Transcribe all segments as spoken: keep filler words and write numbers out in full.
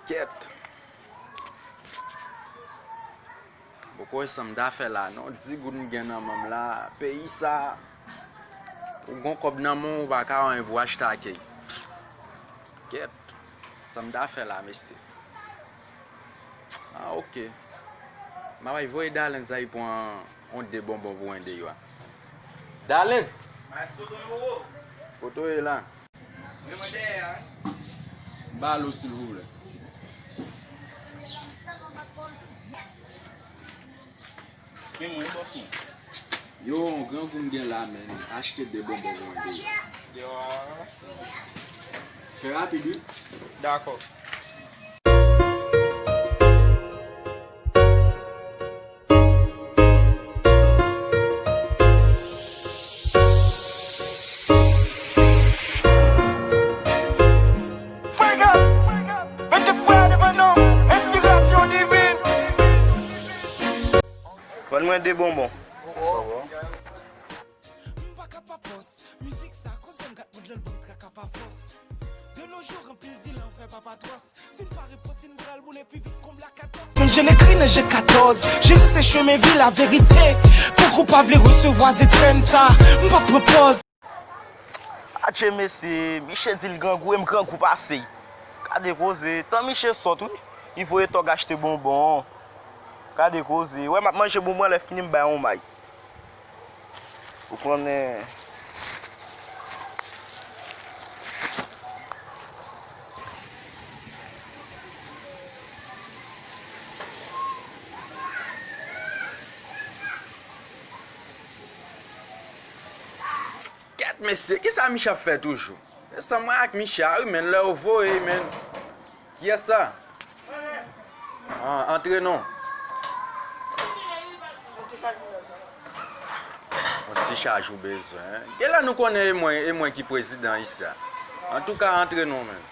Kèt. Poko wè sa m ta fè la non. Di goud m gen nan men m la. Peyi sa, ou gon kòb nan men w, ou pa ka anyen pou w achte akèy. Kèt. Sa m ta fè la, mesye? Ah, ok. M a bay voye Dalens ay pran yon de bonbon pou mwen de yo a. Dalens! Maestro Don Roro. Kote w ye la? Mwen, mwen dèyè a. Ba l ou, silvouplè. Men mwen, bòs mwen. Yo, yon grangou m gen la, men. Achte de bonbon pou mwen de yo. Yo. Fè rapid, wi. Dakò. Ban mwen de bonbon. M pa ka pa pòs. Mizik sa koz lè m gat mond lan ban m traka pa fòs. De nos jours, anpil di la anfè pa patwòs. Si n pa repanti, n pral boulen pi vit konm la katòz. Menm je n ekri nan Jan katòz. Jezi se chemen, vi, laverite. Poko pa vle resevwa zétrenn sa. M p ap pran pòz. Adje mesye, miche di l grangou e m grangou pase. Gade koze, tan miche sòt wi. Li voye tòg achte bonbon. Gade koze, wè m ap manje bonbon lè fini m bay yon may. Ou konnen. Kèt mesye, kisa Miche ap fè toujou? Se sanm mwen ak Miche a wi, men lè yo voye, men. Kiyès sa? Ah, antre non. Yon ti chaj ou bezwen. Genlè nou konnen e mwen, e mwen ki prezidan isi a. Antouka, antre non, men.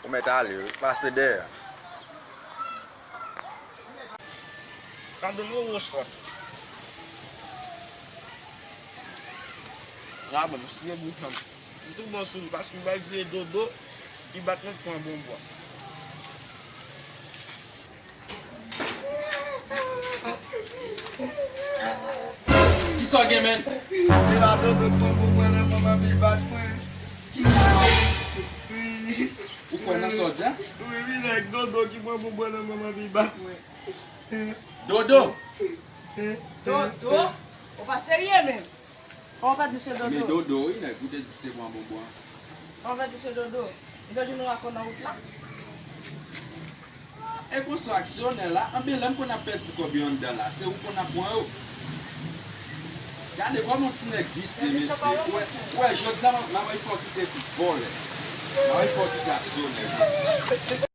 Ou mèt ale wi, pase dèyè. Kado nou wòch sòt. La bon, m siye bouch mwen. M tou bon sou li, paske m bay di se Dodo ki bat mwen k pran bonbon. Kisa w gen, menn? Se pa Dodo k pran bonbon nan men m epi bat mwen. Kisa? Wi. Ou kwè nan sa w di a? Wi, wi, nèg Dodo ki pran bonbon nan men m epi bat mwen. Dodo! Dodo? Ou pa serye menm. Kòman w fè di se Dodo? Men Dodo wi, nèg ou te di te pran bonbon an. Kòman w fè di se Dodo? Li te di nou akò nan wout la? E konsa aksyonè la, anben lè m konn ap pèdi kòb yo anndan la, se ou konn ap pran yo. Gade kòman yon ti nèg visye, mesye. Ou wè, ou wè, jodi a, m ap, m ap fè w kite vòlè. M ap fè w kite aksyonè jodi a.